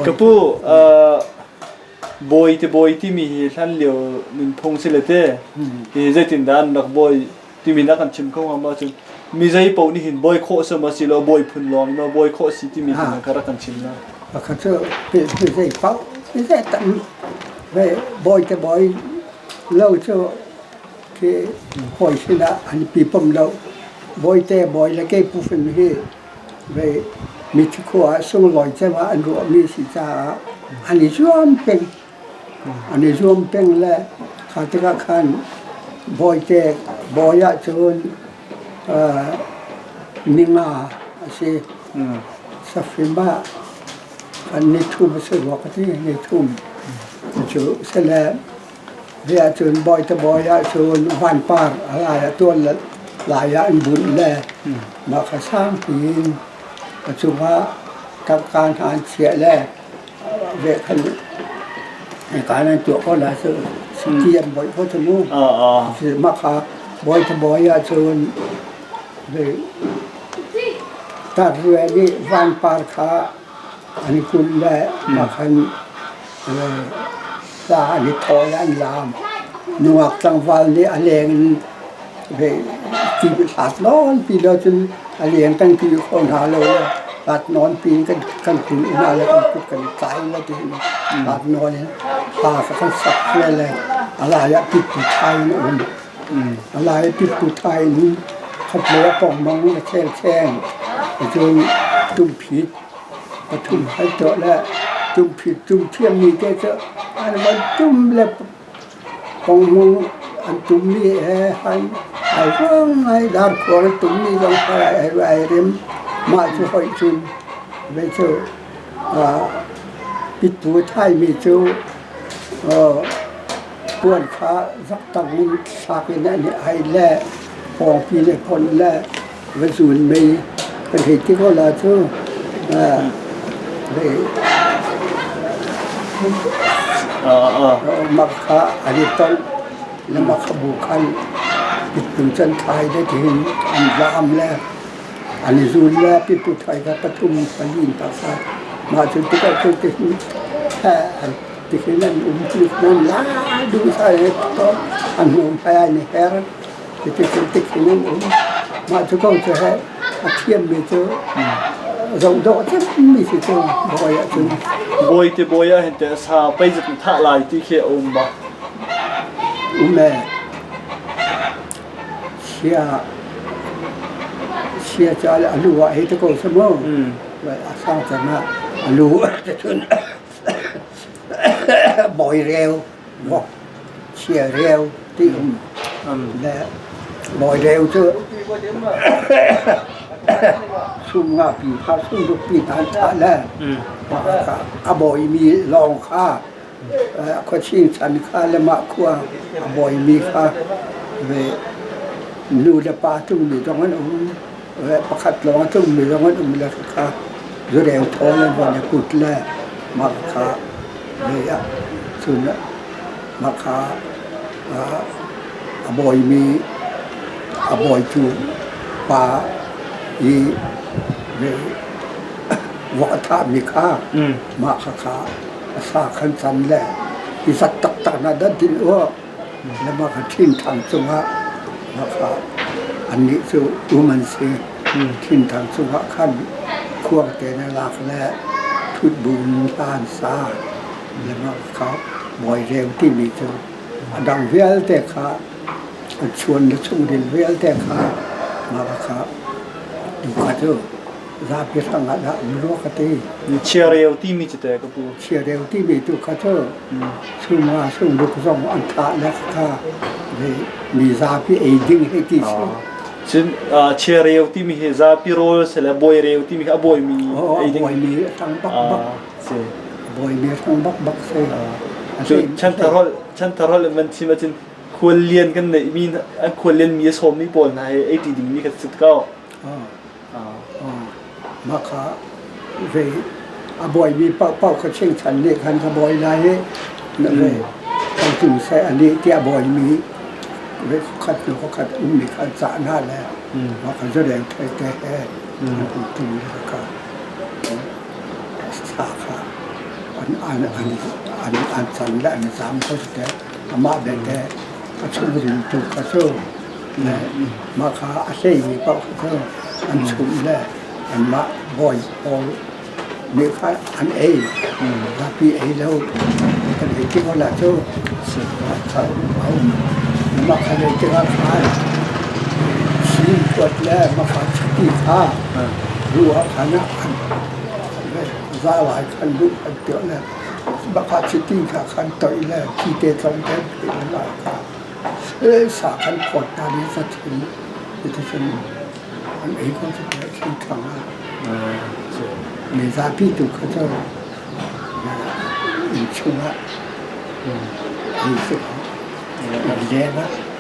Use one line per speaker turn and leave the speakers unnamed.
Ka pu, bawi te bawi timi hi hlan lio nunphung si le te hi zeitindah an rak bawi timi na kan chim kho hnga ma cun mi zei paoh nih hin bawi khawh si ma si lo bawi phun lawng ma bawi khawh si timi hi ka rak kan chim na.
Pakhat cu mi zei paoh mi zei tam bawi te bawi lo cu khi hawi sinah an pi pom lo. Bawi te bawi le kei pu fin hi Vei mithi khua ah sunglawi cem ah an ruahmi si caah an i zuam peng. An i zuam peng le kha tikah khan bawite bawi ahcun ninga a si. Safim ah kan nithum a si rua ka ti, nithum. Cu sile Hi ahcun bawite bawi ahcun vanpar a lai ah tuan le lai ah an bunh le mah kha sangpi in a cungah tangka hna an chiah le ve khan hika nan tuah ko lai cu ti an boih ko cu mu. Mah kha bawite bawi ahcun tarrue nih vanpar kha an kulh le mah khan Hla an i thaw i an laam. Nungak tlangval nih a leng in ti hlat nawnpi lo cun a leng kan kil kho hna lo le hlat nawnpi in kan kil hna le kan kut kan i tlai le tiin hlat nawn in hla kha kan sak ve le a lai ah pitpu thai in a um. A lai ah pitpu thai in khatlei ah pongmang a chelcheng. Cun tumphit Pathum hal tuah le tumphit tum thiammi te cu an van tum le pongmung an tummi he han ai ruang ngai darkhuang an tummi zong ai ai rem mah cu hoih cun ve cu pitpu thaimi cu puan kha zaktang in thlak in an ai le pawngpi le pon le Va zun mei kan hei ti ko la cu. Mak kha an i tolh le mak kha bu khan pitpu can thai le tihin an zaam le an i zun le pitpu thai kha pathum pali in taksa mah cu tikah cu tihin tihin an um nan la duh sai to an hnawm hai an i her. Cuticun tikhin an um. Mah cu ko cu he a thiammi cu zohdawh cemmi si cu bawi ahcun.
Bawi te bawi ah hin teh sa pei zat na thah lai ti khi a um ba?
Um e. Sia sia cu a lu ah hei ti ko sa mu. A sang cem ah a lu cun bawi reu vok chia reu ti um le bawi reu cu sum ngapi kha sum rukpi hna an thah le a bawimi lawng kha khuaching chan kha le mah khua a bawimi kha ve nu le pa tungmi zong an um pakhat lawng a tungmi zong an um le kha zureu thawl an von i put le mah kha Lei ah cun mahka a bawimi a bawitu pa i vok a thahmi kha mah khakha a sa khan can le i zat taktak na dat ding u le mah kha ṭhinthang cungah mah kha annih cu um an si. Ṭhinthang cungah khan khuangte na lak le ṭhutbun hla an sa. Le mah kha bawi reu timi cu a dang vialte kha a chuan le chungril vialte kha mah kha tukha cu zapi hrangah dah um rua ka ti.
Chiareu timi cu teh ka pu?
Chiareu timi tu kha cu sumra sungruk zong an thah le kha mi zapi ei ding hei ti si.
Cun chiareu timi hi zapi rawl si le bawi reu timi hi a bawimi ei ding.
A bawimi a hrang bak bak.
Si.
A bawimi a hrang bak bak si.
Chan chanthar in van chim ahcun khuallian kan neihmi an khuallian mi a sawmmi pawl hna hi ei ṭi dingmi kha si ko.
Mah kha zei a bawimi paohpaoh kha chingchan nih khan ka bawi lai i na ve kan tum seh a nih tiah bawimi ve khat hnu khat ummi kha an cah hna le mah kha zureu thei te he an hun tum le ka sa kha. An an an an an can le an zaam kho tete amah belte a chungril tu kha cu le mah kha a hleimi paoh kha cu an chumh le anmah bawi pawl nih kha an ei. Zapi ei lo kan ei ti ko la cu a um. Mah kha le tikah khan si kuat le mah kha chiti kha ruah khan an za lai khan luh an tuah le mah kha chiti kha khan toih le thi te tlawm te le kha sa khan phawt hna nih sathil cuticun an ei ko cu thil thang ah mi zapi tu kha cu inn chungah ei si ko inn leng ah.